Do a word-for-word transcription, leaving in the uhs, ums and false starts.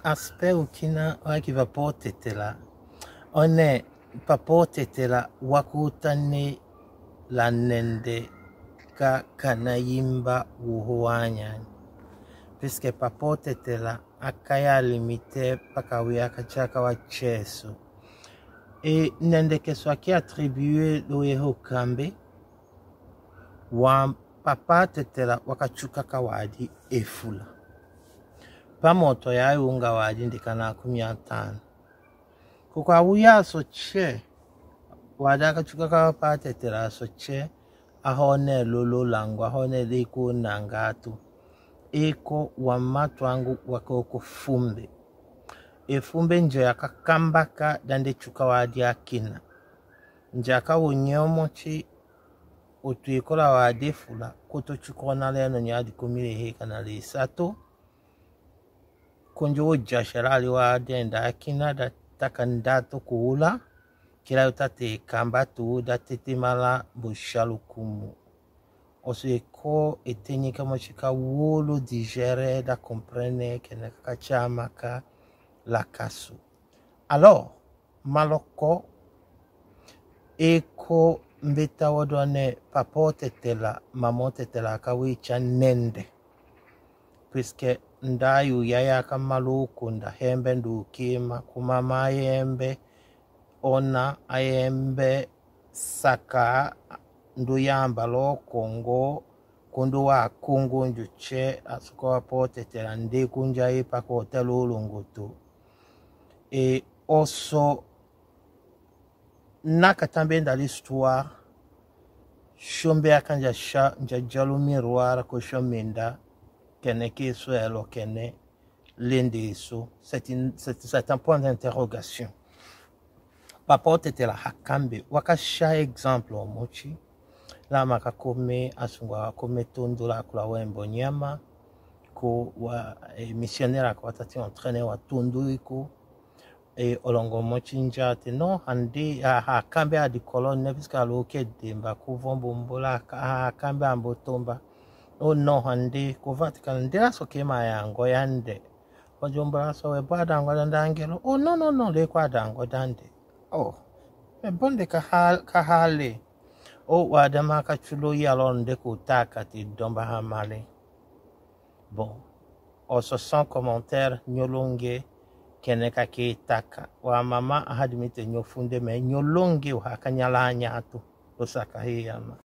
Aspect u kina wa ki Papa Otetela. One Papa Otetela wa kutane la nende ka kana yimba wuhu wanyani. Puisque Papa Otetela a kaya limite pa ka wia ka tiaka wa tieso. E nende ke so a ki attribuer lo eho kambe, wa Papa Tetela wa ka tiuka kawadi efula. Pa moto ya yunga wadi ndika na kumi ya tanu. Ko kwa wuya so tie, wadi a ka tiuka ka Papa Tetela so tie, a hone lolo langu, a hone le ko nanga tu. Eko wa matu angu wa ko ko fumbe. E fumbe nze ya ka kambaka dande tiuka wadi a kina. Nze ya ka wo nyomoti, o twe kola wadi efula, ko to tiuka ona leno nyadi kumi le he kana le sato. Ko nze wo jaserali wadi enda a kina da taka nda to ko ula, kila yo tate kamba tu da tete mala bo salu kumu. Oso eko e teni ka moti ka wolo digérer da comprendre kene ka ka tiamaka la kasu. Alors, Maloko, eko mbeta wa done Papa Otetela, Mama Otetela ka witia nende. Puisque nda yu yaya ka maluku nda hembe ndu kima, ku mama a yembe, ona a yembe saka ndu yamba lo Kongo, ku ndu wa Kongo ndu tie, a so ko Papa Otetela nde ku nza yi pa ko telo lungutu. E oso na ka tambe nda l'histoire, siombe a ka nza sa, nza jalu miroir ko siombe nda, kene ke so elo kene, lende so, c'est une, c'est, c'est un point d'interrogation. Papa Otetela ha kambe, wa ka sa exemple o moti, la ma ka kome, a sungwa kome tundu la kula wembo nyama, ko wa, e, missionnaire ko watati entraîner wa tundu iko, e, olongo moti nza te, no, hande, a, ha kambe a di kolone, puisque a lo ke demba ku vombo mbola, ha kambe a mbotomba. O no, hande, ko Vatican, nde la so ke ma yango yande. Wa jombo la so we bwa dango dande angelo. O no, no, no, le kwa dango dande. O, e bonde ka hal-, ka hale. O, wa dama ka tulo ya lo nde ku taka ti domba ha male. Bon, oso sans commentaire, nyolonge, kene ka ke taka. Wa mama a admite nyofunde, mais nyolonge wa ha ka nyala nyatu. Lo saka he yama.